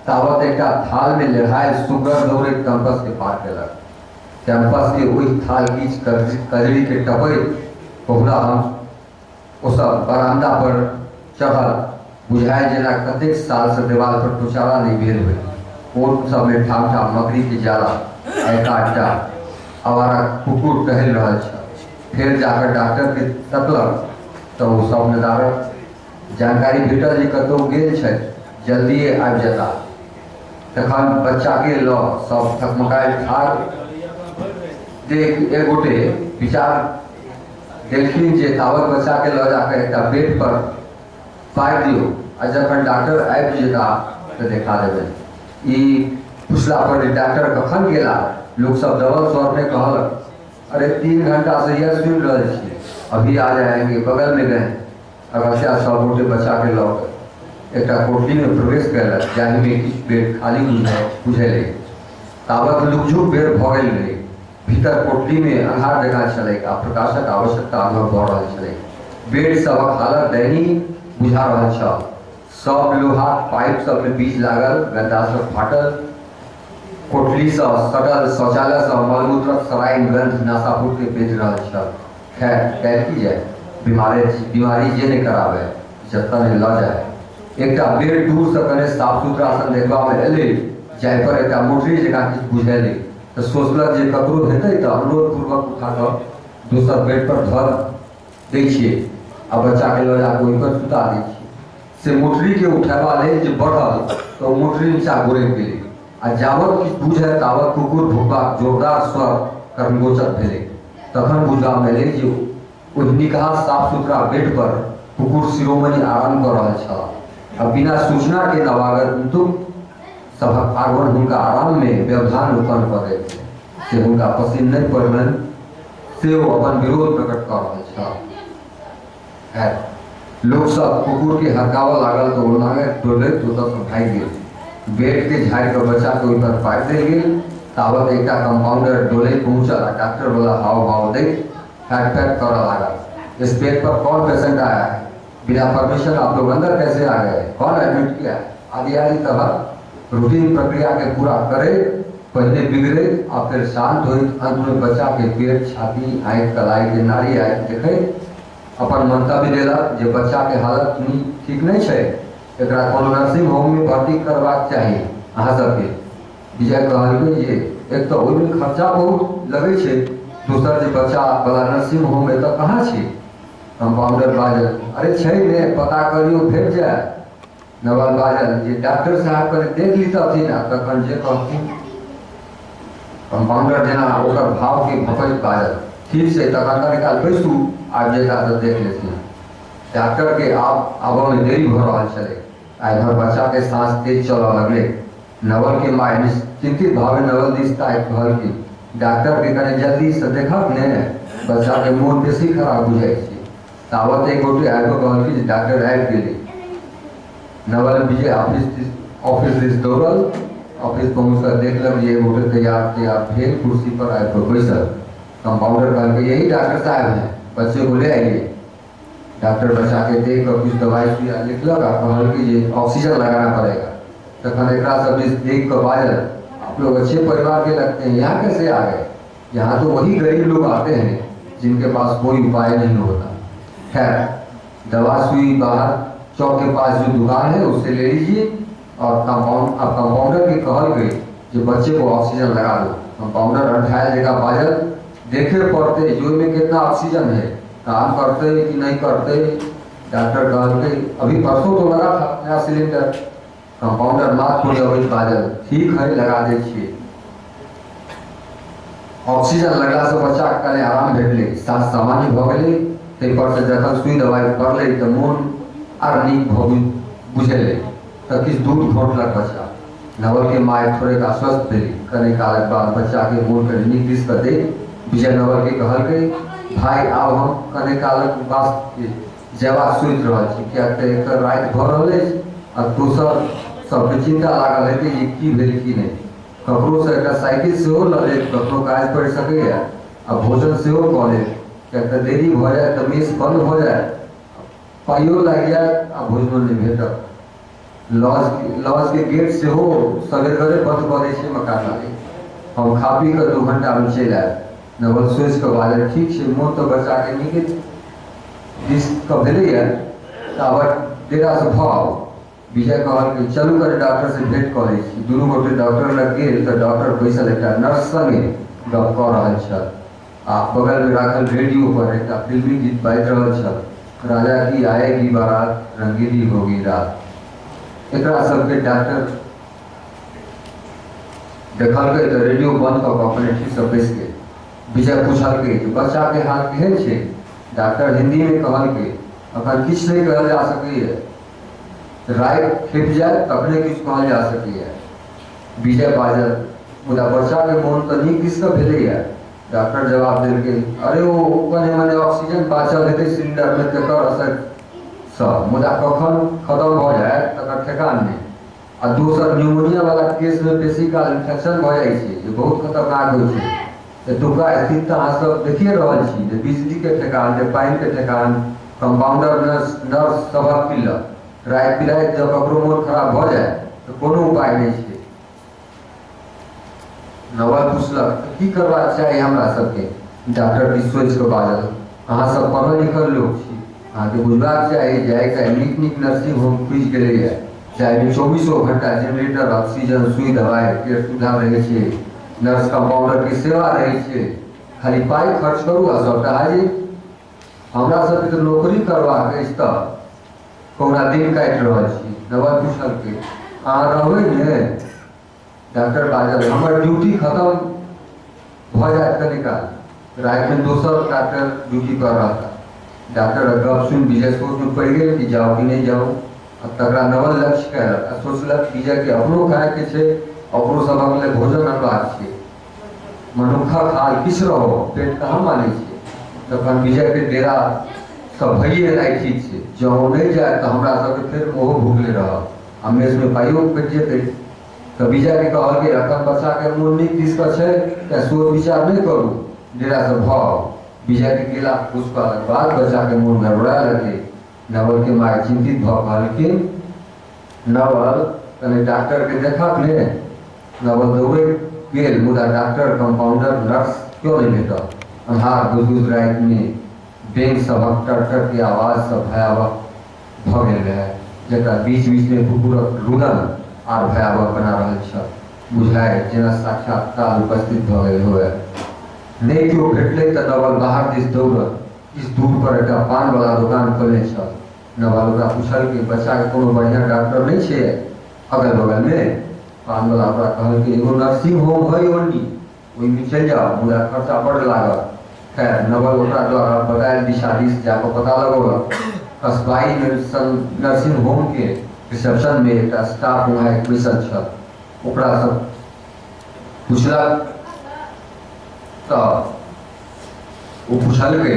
तावत एकटा थालमे लेढ़ायल सुग्गर दौड़ैत कैंपसके पार केलक। कैंपसके ओहि थाल कीच कजरीके टपैत कहुना हम ओ सब बरामदा पर चढ़ल। बुझायल जेना कतेक सालसँ देवाल पर टोचारा नहि भेल होइ। कोन सबमे ठाम-ठाम मकड़ीके जाला आ एकाधटा आवारा कुकुर टहलि रहल छल। फेर जाकऽ डाक्टरके तकलक तऽ ओ सब नदारद। जानकारी भेटल जे कतहु गेल छथि, जल्दिए आबि जेताह। तखन बच्चाके लऽ सब थकमकायल ठाढ़ देख एक गोटे विचार देलखिन जे तावत बच्चाके लऽ जाकऽ एकटा बेड पर पारि दियौ आ जखन डॉक्टर आबि जेताह तऽ देखा देबनि। ई पुछला पर जे डॉक्टर कखन गेला, लोक सब दबल स्वरमे कहलक, अरे 3 घंटा से यह सुनि रहल छी, अभी आ जाएंगे, बगल में गए। अगस्त्या सब गोटे बच्चाके लऽ कऽ एकटा कोठलीमे प्रवेश कयलक जाहिमे किछु बेड खाली बुझेलै। तावत लुकझुक बेर भऽ गेल रहै। भीतर कोठलीमे अन्हार जकाँ छलैक आ प्रकाशक आवश्यकता अनुभव भऽ रहल छलैक। बेड सभक हालत दयनीय बुझा रहल छल। सब लोहाक पाइप सबमे बीज लागल, गद्दा सब फाटल। कोठलीसँ सटल शौचालयसँ मलमूत्रक सराइन गंध नासापुटके बेधि रहल छल। खैर, कयल की जाय? बीमारे बीमारी जे नहि कराबय, जतऽ नहि लऽ जाय। एकटा बेड दूरसँ कने साफ-सुथरा सन देखबामे एलै, जाहिपर एकटा मोटरी जकाँ किछु बुझयलै तऽ सोचलक जे ककरो हेतै तऽ अनुरोधपूर्वक उठा कऽ दोसर बेडपर धऽ दै छियै आ बच्चाके लऽ जा कऽ ओहिपर सुता दै छियै। से मोटरीके उठयबा लेल जे बढ़ल तऽ ओ मोटरी नीचा गुड़कि गेलै आ जाबत किछु बुझय ताबत कुकुर भुकबाक जोरदार स्वर कर्णगोचर भेलै। तखन बुझबामे एलै जे ओहि निकहा साफ-सुथरा बेड पर कुकुर शिरोमणि आराम कऽ रहल छल आ बिना सूचनाके नवागन्तुक सभक आगमन हुनका आराममे व्यवधान उत्पन्न कऽ देलकै। से हुनका पसिन नहि पड़लनि से ओ अपन विरोध प्रकट कऽ रहल छल। खैर, लोक सब कुकुरके हरकाबऽ लागल तऽ ओ नांगरि डोलैत ओतऽसँ भागि गेल। बेडके झाड़ि कऽ बच्चाके ओहिपर पारि देल गेल। तावत एकटा कम्पाउंडर डोलैत पहुँचल आ डॉक्टरवला हाव-भाव दैत फैक-फैक करऽ लागल। इस बेड पर कौन पेशेंट आया है? बिना परमिशन आप लोग अंदर कैसे आ गए? कौन एडमिट किया है? आदि आदि तरहक रूटीन प्रक्रियाके पूरा करैत पहिने बिगड़ैत आ फेर शान्त होइत अन्तमे बच्चाके पेट, छाती, आँखि, कलाइके नाड़ी आदि देखैत अपन मंतव्य देलक जे बच्चाके हालत ठीक नहि छै, एकरा कोनो नर्सिंग होममे भर्ती करबाक चाही अहाँ सबके। विजय कहलकै जे एक तऽ ओहिमे खर्चा बहुत लगै छै, दोसर जे बच्चा बला नर्सिंग होम एतऽ कहाँ छै? कम्पाउंडर बाजल, अरे छै ने, पता करियौ भेट जायत। नवल बाजल जे डॉक्टर साहब कने देख लितथिन आ तखन जे कहथिन। कम्पाउंडर जेना ओकर भावके भपैत बाजल, ठीक छै तखन कने काल बैसू, आबि जेता तऽ देख लेथिन। डॉक्टरके आब आबऽमे देरी भऽ रहल छलै आ एम्हर बच्चाके साँस तेज चलऽ लगलै। नवलके माय निश्चिंतित भावे नवल दिस ताकि कहलखिन, डॉक्टरके कने जल्दीसँ देखहक ने, बच्चाके मोन बेसी खराब बुझाइ छै। तावत एक गोटे आबि कऽ कहलखिन जे डॉक्टर आबि गेलै। नवल विजय ऑफिस दिस दौड़ल। ऑफिस पहुँच कऽ देखलक जे एक गोटे तैयार तैयार भेल कुर्सी पर आबि कऽ बैसल। कंपाउंडर कहलकै, यही डॉक्टर साहब हैं, बच्चे को ले आइए। डॉक्टर बच्चा के देख कऽ किछु दवाइ सुइया लिखलक आ कहलकै जे ऑक्सीजन लगाना पड़ेगा। तखन एकरा सब दिस देख कऽ बाजल, आप लोग अच्छे परिवार के लगते हैं, यहाँ कैसे आ गए? यहाँ तो वही गरीब लोग आते हैं जिनके पास कोई उपाय नहीं होता। खैर, दवा सुई बाहर चौक के पास जो दुकान है उससे ले लीजिए और कंपाउंडर के कहल गई जो बच्चे को ऑक्सीजन लगा दो। कंपाउंडर अंठायल जगह बाजल, देखे पड़ते जो में कितना ऑक्सीजन है, काम करते कि नहीं करते। डॉक्टर कहलकै, अभी परसों तो लगा था नया सिलेंडर। कंपाउंडर माथ कुड़ियबैत बाजल, ठीक है लगा दै छियै। ऑक्सीजन लगलासँ बच्चाके कने आराम भेटलै, साँस सामान्य भऽ गेलै। ताहिपर सँ जखन सुइ दवाइ पड़लै तऽ मोन आर नीक भऽ बुझेलै तऽ किछु दूध घोंटलक बच्चा। नवलके माय थोड़ेक आश्वस्त भेली। कने कालक बाद बच्चाके मोन कने नीक दिस कऽ देख विजय नवलके कहलकै, भाय आब हम कने कालक वास्ते जयबाक सोचि रहल छी, किएक तऽ एक तऽ राति भऽ रहल अछि आ दोसर सबके चिन्ता लागल हेतै जे की भेल की नहि। ककरोसँ एकटा साइकिल सेहो लऽ लेब, कखनो काज पड़ि सकैए आ भोजन सेहो कऽ लेब, किएक तऽ देरी भऽ जायत तऽ मेस बन्द भऽ जायत, पाइयो लागि जायत आ भोजनो नहि भेटत। लॉज लॉज के गेट सेहो सवेरगरे बंद कऽ दै छै मकान मालिक। हम खा पी कऽ 2 घंटामे चलि आयब। नवल सोचि कऽ बाजल, ठीक छै, मोन तऽ बच्चाके नीके दिस कऽ भेलैए, ताबत डेरासँ भऽ आउ। विजय कहलकै, चलू कनि डॉक्टरसँ भेंट कऽ लै छी। दुनू गोटे डॉक्टर लग गेल तऽ डॉक्टर बैसल एकटा नर्स संगे गप कऽ रहल छल आ बगलमे राखल रेडियो पर एकटा फिल्मी गीत बाजि रहल छल, राजा की आएगी बारात, रंगीली होगी रात। एकरा सबके डॉक्टर देखलकै तऽ रेडियो बंद कऽ कऽ अपने ठीकसँ बैसि गेल। विजय पुछलकै जे बच्चाके हाल केहन छै? डॉक्टर हिन्दीमे कहलकै, अखन किछु नहि कहल जा सकैए, राति खेप जायत तखने किछु कहल जा सकैए। विजय बाजल, मुदा बच्चाके मोन तऽ नीक दिसके भेलैए। डॉक्टर जवाब देलकै, अरे ओ कने मने ऑक्सीजन बाँचल हेतै सिलिंडरमे तकर असरसँ, मुदा कखन खतम भऽ जायत तकर ठेकान नहि। आ दोसर न्यूमोनिया वाला केसमे बेसी काल इन्फेक्शन भऽ जाइ छै जे बहुत खतरनाक होइ छै। एतुका स्थिति तऽ अहाँ सब देखिए रहल छी जे बिजलीके ठेकान, जे पानिके ठेकान, कम्पाउंडर नर्स नर्स सभक किल्लत। राति बिराति जँ ककरो मोन खराब भऽ जाय तऽ कोनो उपाय नहि छै। नवल पुछलक, तऽ की करबाक चाही हमरा सबके? डॉक्टर किछु सोचि कऽ बाजल, अहाँ सब पढ़ल लिखल लोक छी, अहाँके बुझबाक चाही जे आइ काल्हि नीक नीक नर्सिंग होम खुजि गेलैए जाहिमे 24 घंटा जनरेटर, ऑक्सीजन, सुई दवाइ के सुविधा रहै छै, नर्स कम्पाउंडरके सेवा रहै छै। खाली पाइ खर्च करू आ सबटा हाजिर। हमरा सबके तऽ नौकरी करबाक अछि तऽ कहुना दिन काटि रहल छी। नवल पुछलकै, अहाँ रहबै ने? डॉक्टर बाजल, हमर ड्यूटी खतम भऽ जायत कनी काल, रातिमे दोसर डॉक्टर ड्यूटी पर रहता। डॉक्टर गप सुनि विजय सोचमे पड़ि गेल कि जाउ कि नहि जाउ। आ तकरा नवल लक्ष्य कयलक आ सोचलक विजयके अपनो खायके छै, अपनो सभक लेल भोजन अनबाक छै। मनुक्खक हाल किछु रहो, पेट कहाँ मानै छै। तखन विजयके डेरा सब भइए गेनाइ ठीक छै, जँ ओ नहि जायत तऽ हमरा सबके फेर ओहो भुखले रहत आ मेसमे पाइयो कटि जेतै। तऽ विजयके कहलकै, एखन बच्चाके मोन नीक दिसके छै तेँ सोच विचार नहि करू, डेरासँ भऽ आउ। विजयके गेला कुछ कालक बाद बच्चाके मोन गड़बड़ा लगलै। नवलके माय चिन्तित भऽ कहलखिन, नवल कने डॉक्टरके देखक ने। नवल दौड़ैत गेल, मुदा डॉक्टर, कम्पाउंडर, नर्स क्यो नहि भेटल। अन्हार गुजगुज रातिमे बेंग सभक टरटर के आवाजसँ भयावह भऽ गेल रहए, जकरा बीच-बीचमे कुकुरक रुदन आर भयावह बना रहल छल। बुझाइ जेना साक्षात् काल उपस्थित भऽ गेल होअए। नहि क्यो भेटलै तऽ नवल बाहर दिस दौड़ल। किछु दूर पर एकटा पानवला दोकान खोलने छल। नवल ओकरा पुछलकै, बच्चाके कोनो बढ़िआँ डॉक्टर नहि छै अगल-बगलमे? पानवला ओकरा कहलकै, एगो नर्सिंग होम हइ ओन्नी, ओहिमे चलि जाउ, मुदा खर्चा बड्ड लागत। खैर, नवल ओकरा द्वारा बतायल दिशा दिस जा कऽ पता लगौलक। कस्बाई नर्सिंग होम के रिसेप्शनमे एकटा स्टाफ वहाँ बैसल छल। ओकरासँ पुछलक तऽ ओ पुछलकै,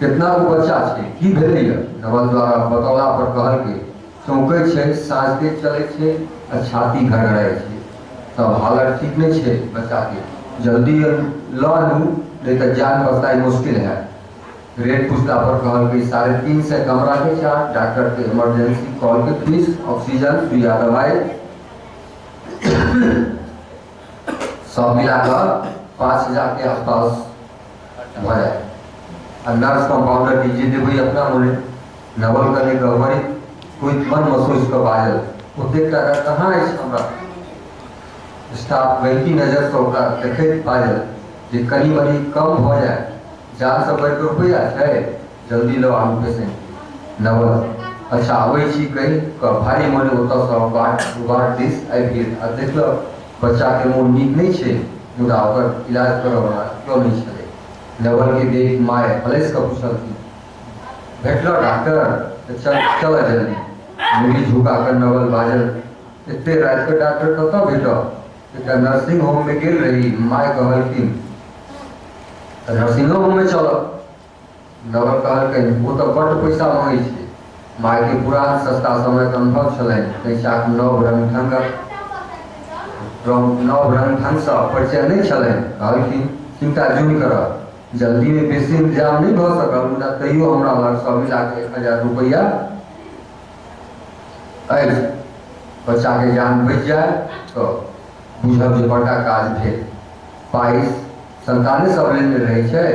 केतना गो बच्चा छै, की भेलैए? नवल द्वारा बतौला पर कहलकै, चौंकै छै, साँस तेज चलै छै आ छाती घड़घड़ाइ छै। तब हालत ठीक नहि छै बच्चाके, जल्दी लऽ आनू, नहि तऽ जान बचनाइ मुश्किल हैत। रेट पुछला पर कहलकै, 350 कमराके चार्ज, डॉक्टरके इमरजेंसी कॉलके फीस, ऑक्सीजन, सुइया दवाइ सब मिला कऽ 5000 के आसपास भऽ जायत। आ नर्स कम्पाउंडर के जे देबै अपना मोने। नवल कने गहबरित होइत मनमे सोचि कऽ बाजल, ओतेक टाका कहाँ अछि हमरा? स्टाफ गहिंकी नजरसँ ओकरा देखैत बाजल जे कनी मनी कम भऽ जायत, जानसँ बढ़ि कऽ रुपैआ छै, जल्दी लऽ आनू पेशेंटके। नवल अच्छा अबै छी कहि कऽ भारी मोने ओतऽसँ बाट दिस आबि गेल आ देखलक बच्चाके मोन नीक नहि छै, मुदा ओकर इलाज करऽवला केओ नहि छलै। नवलके देख माय हलसि कऽ पुछलखिन, भेटलऽ डॉक्टर? तऽ चल चलऽ जल्दी। मूड़ी झुका कऽ नवल बाजल, एते रातिके डॉक्टर कतऽ भेटत? एकटा नर्सिंग होममे गेल रही, माय कहलखिन तऽ नर्सिंगो होममे चलब। नवल कहलकनि, ओ तऽ बड्ड पैसा मँगै छै। मायके पुरान सस्ता समयक अनुभव छलनि, कैंचाक नव रंग ढंगक नव रंग ढंगसँ परिचय नहि छलनि। कहलखिन, चिन्ता जुनि करह, जल्दीमे बेसी इंतजाम नहि भऽ सकल, मुदा तैयो हमरा लग सब मिला कऽ 1000 रुपैआ अछि। बच्चाके जान बचि जाय तऽ बुझब जे बड़का काज भेल। पाइ सन्ताने सब लेल ने रहै छै।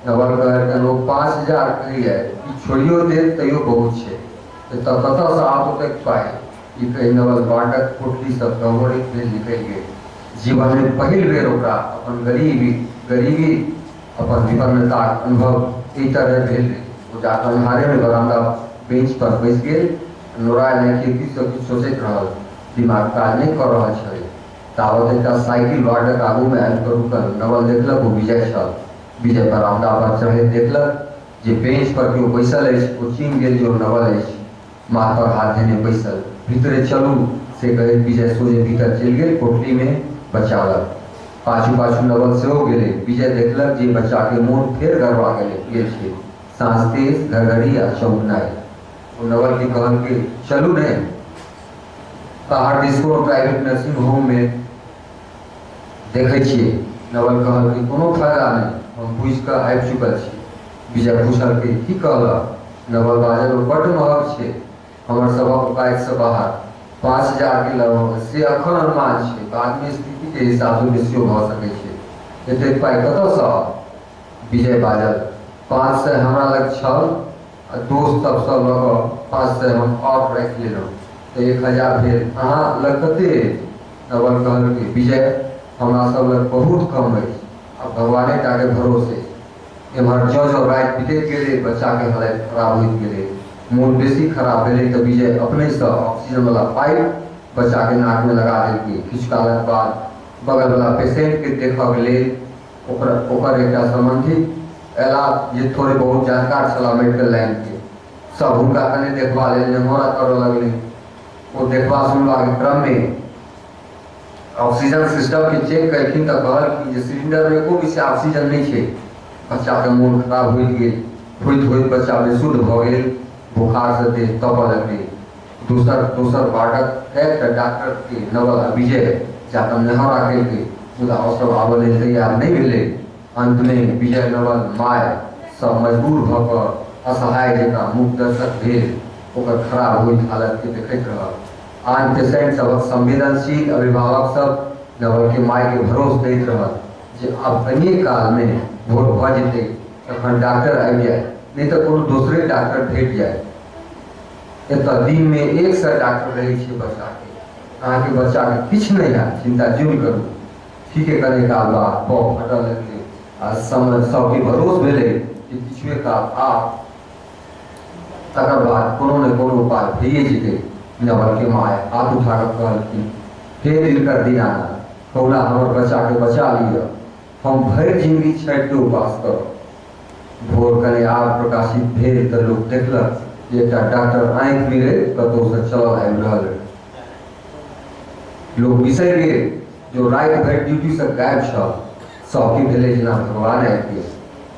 नवल कहलकनि, ओ 5000 कहैए, ई छोड़ियो देत तैयो बहुत छै। एतऽ कतऽसँ आब ओतेक पाइ? ई कहि नवल बाटक कोठलीसँ दौड़ैत भेल निकलि गेल। जीवनमे पहिल बेर ओकरा अपन गरीबी गरीबी अपन विपन्नताक अनुभव एहि तरहे भेल रहै। ओ जाकऽ अन्हारेमे बरामदा बेंच पर बैसि गेल। नोरायल आँखि किछु सँ किछु सोचैत रहल। दिमाग काज नहि कऽ रहल छलै। तावत एकटा साइकिल वार्डक आगूमे आबि कऽ रुकल। नवल देखलक ओ विजय छल। विजय बरामदा पर चढ़ैत देखलक जे बेंच पर केओ बैसल अछि। ओ चिन्ह गेल जे ओ नवल अछि। माथ पर हाथ धेने बैसल। भीतरे चलू, से कहैत विजय सोझे भीतर चलि गेल कोठलीमे बच्चा लग। पाछू-पाछू नवल सेहो गेलै। विजय देखलक जे बच्चाके मोन फेर गड़बड़ा गेल छै। साँस तेज, घरघरी आ चौंकनाइ। ओ नवलके कहलकै, चलू ने। बाहर दिस कोनो प्राइवेट नर्सिंग होममे देखै छियै। नवल कहलकै, कोनो फायदा नहि, हम बुझि कऽ आबि चुकल छी। विजय पुछलकै, की कहलह? नवल बाजल, ओ बड्ड महग छै, हमर सभक औकातिसँ बाहर। 5000के लगभग, से एखन अनुमान छै, बादमे स्थितिके हिसाबसँ बेसियो भऽ सकै छै। एतेक पाइ कतऽसँ आओत? विजय बाजल, 500 हमरा लग छल आ दोस्त सभसँ लऽ कऽ 500 हम आओर राखि लेलहुँ तऽ 1000 भेल। अहाँ लग कते अछि? नवल कहलकै, विजय, हमरा सभ लग बहुत कम अछि। आब भगवाने टाके भरोस अछि। एम्हर जँ जँ राति बितैत गेलै, बच्चाके हालति खराब होइत गेलै। मोन बेसी खराब भेलै तऽ विजय अपनहिसँ ऑक्सीजनवला पाइप बच्चाके नाकमे लगा देलकै। किछु कालक बाद बगलवला पेशेंटके देखऽके लेल ओकर ओकर एकटा सम्बन्धी अयलाह जे थोड़े बहुत जानकार छलाह मेडिकल लाइनके। सब हुनका कने देखबा लेल नेहोरा करऽ लगलै। ओ देखबा सुनबाके क्रममे ऑक्सीजन सिस्टमके चेक कयलखिन तऽ कहलखिन जे सिलिंडरमे एको मिसिया ऑक्सीजन नहि छै। बच्चाके मोन खराब होइत गेल। होइत होइत बच्चा बेसुध भऽ गेल। बोखारसँ देह तपऽ लगलै। दोसर दोसर वार्डक कएकटा डॉक्टरके नवल आ विजय जाकऽ नेहोरा केलकै, मुदा ओ सब आबऽ लेल तैयार नहि भेलै। अन्तमे विजय, नवल, माय सब मजबूर भऽ कऽ असहाय जकाँ मूक दर्शक भेल ओकर खराब होइत हालतके देखैत रहल। आन पेशेंट सभक संवेदनशील अभिभावक सब नवलके मायके भरोस दैत रहल जे आब कनिये कालमे भोर भऽ जेतै, तखन डॉक्टर आबि जायत, नहि तऽ कोनो दोसरे डॉक्टर भेट जायत। एतऽ दिनमे 100 डॉक्टर रहै छै बच्चाके। अहाँके बच्चाके किछु नहि हैत, चिन्ता जुनि करू। ठीके कने काल बाद पौ फटऽ लगलै आ समय सबके भरोस भेलै जे किछुए काल आब तकर बाद कोनो ने कोनो उपाय भइए जेतै। नवलके माय हाथ उठा कऽ कहलखिन, हे दिनकर दीनानाथ, कहुना हमर बच्चाके बचा लिअ। हम भरि जिनगी छठिके उपास करब। भोर कने आर प्रकाशित भेल तऽ लोक देखलक जे एकटा डॉक्टर आँखि मिरैत कतहुसँ चलल आबि रहल रहै। लोक बिसरि गेल जे ओ राति भरि ड्यूटीसँ गायब छल। सबके भेलै जेना भगवान आबि गेल।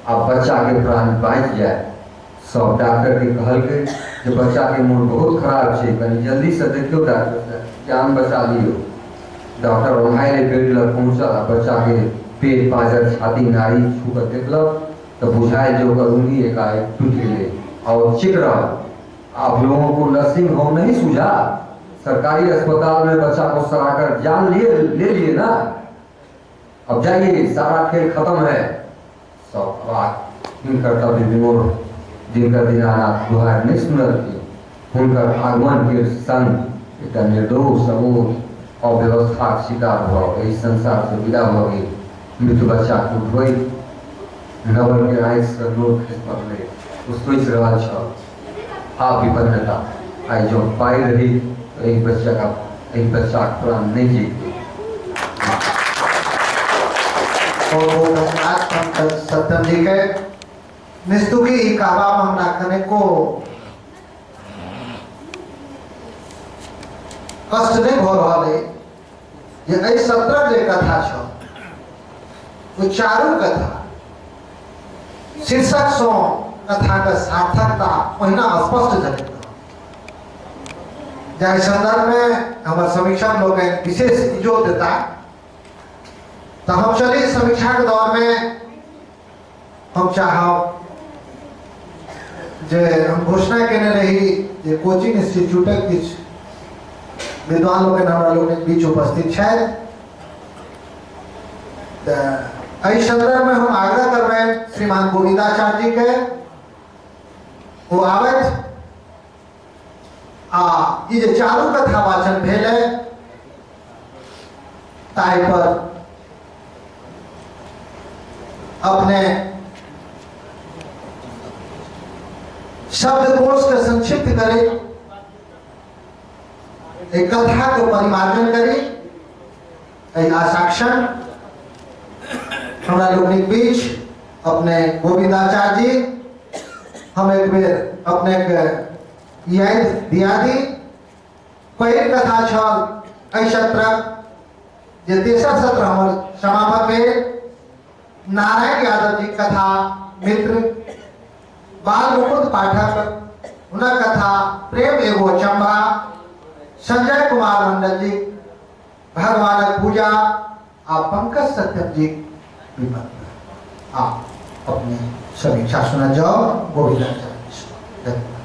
आब बच्चाके प्राण बाँचि जायत। सब डॉक्टरके कहलकै जे बच्चाके मोन बहुत खराब छै, कनि जल्दीसँ देखियौ डॉक्टर साहेब, जान बचा लियौ। डॉक्टर ओंघायले बेड लग पहुँचल आ बच्चाके पेट, पाँजर, छाती, नाड़ी छू कऽ देखलक तऽ बुझायल जे ओकर उंगली एकाएक टूटि गेलै आ ओ चिकरल, आप लोगों को नर्सिंग होम नहीं सूझा? सरकारी अस्पताल में बच्चा को सड़ाकर जान लिए ले लिए ना, अब जाइए, सारा खेल खत्म है। सब अवाक, हिनकर तब विमोर जिनकर दीनानाथ गुहार नहि सुनलखिन। हुनकर आगमन के संग एकटा निर्दोष अबोध अव्यवस्थाक शिकार भऽ एहि संसारसँ विदा भऽ गेल। मृत बच्चाके उठबैत नवलके आँखिसँ नोर खसि पड़लै। ओ सोचि रहल छल, हा विपन्नता, आइ जँ पाइ रहैत तऽ एहि बच्चाक प्राण नहि जैतै। बहुत बहुत धन्यवाद पंकज सत्यम जी के। निस्तुकी ई कहबा में हमरा कनेको कष्ट नहीं भऽ रहल अइ जे एहि सत्रक जे कथा छल ओ चारू कथा शीर्षक सँ कथाक सार्थकता ओहिना स्पष्ट झलकि रहल। जाहि संदर्भ में हमर समीक्षक लोकनि विशेष इजोत देता, तऽ हम चली समीक्षाक दौर में। हम चाहब जे हम घोषणा केने रही जे कोचिंग इंस्टीट्यूटक किछु विद्वान लोकनि हमरा लोकनिक बीच उपस्थित छथि। तऽ एहि संदर्भ में हम आग्रह करबनि श्रीमान गोविंदाचार्य जी के, ओ आबथि आ ई जे चारू कथा वाचन भेल है ताहि पर अपने शब्दकोश के संक्षिप्त करे, एक कथा के परिमार्जन करी। एहि आशाक्षण हमरा लोकनिक बीच अपने गोविंदाचार्य जी, हम एक बेर अपने के याद दिया दी। पहिल कथा छल एहि सत्रक जे तेसर सत्र हमर समापन भेल, नारायण यादव जी कथा मित्र, बाल मुकुंद पाठक हुनक कथा प्रेम एगो अचंभा, संजय कुमार मंडल जी भगवानक पूजा आ पंकज सत्यम जी विपत्ति। आ अपने समीक्षा सुनल जाओ गोविंदाचार्य।